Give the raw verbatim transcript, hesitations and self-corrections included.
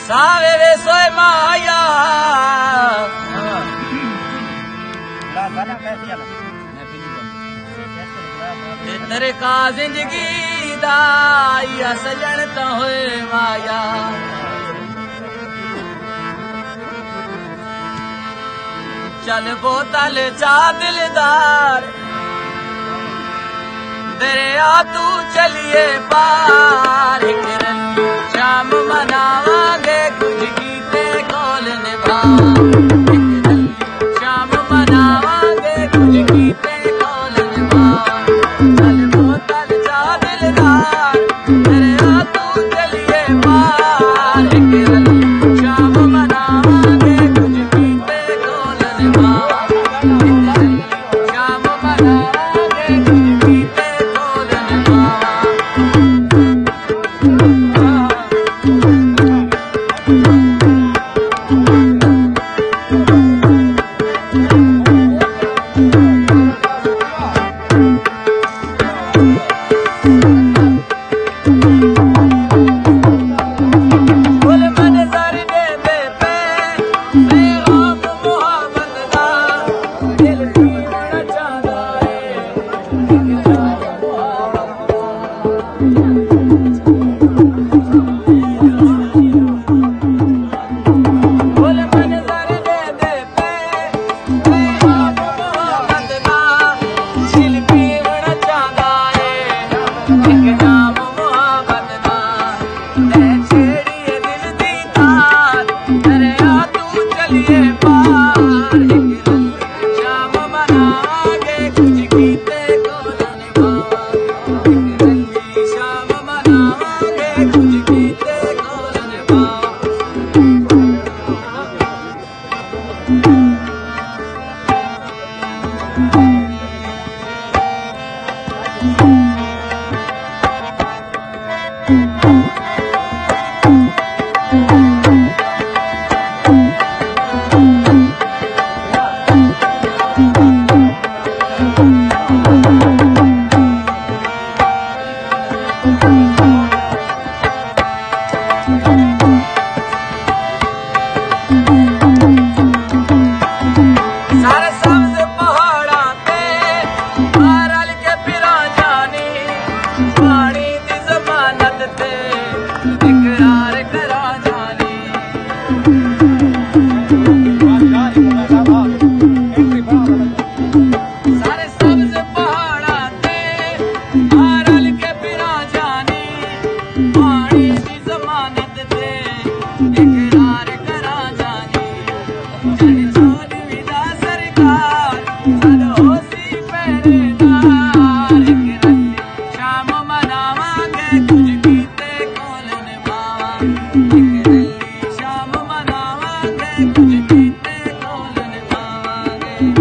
ساوے وے سوئے مایا۔ تے طریقہ زندگی دا یا سڄݨ تاں ہوئے مایا۔ چل بوتل چا دلدار، دریا توں چلیے پار، ہک رلی شام مناواں گے، کجھ کیتے قول نبھاواں۔ ہک رلی شام مناواں گے، کجھ کیتے قول نبھاواں۔ چل بوتل چا دلدار، دریا توں چلیے پار، ہک رلی شام مناواں گے، کجھ کیتے قول نبھاواں۔ شام مناواں گے، کجھ کیتے قول نبھاواں۔ سر سبز پہاڑاں تے، رل کے پھراں جانی، پاݨی دی ضمانت تے اقرار کراں جانی۔ سر سبز پہاڑاں تے، رل کے پھراں جانی، پاݨی دی ضمانت تے اقرار کراں جانی۔ جݙ چودھویں دا سرکار، سݙ ہوسی پہرے دار۔ ہک رلی شام مناواں گے، کجھ کیتے قول نبھاواں۔ ہک رلی شام مناواں گے، کجھ کیتے قول نبھاواں گے۔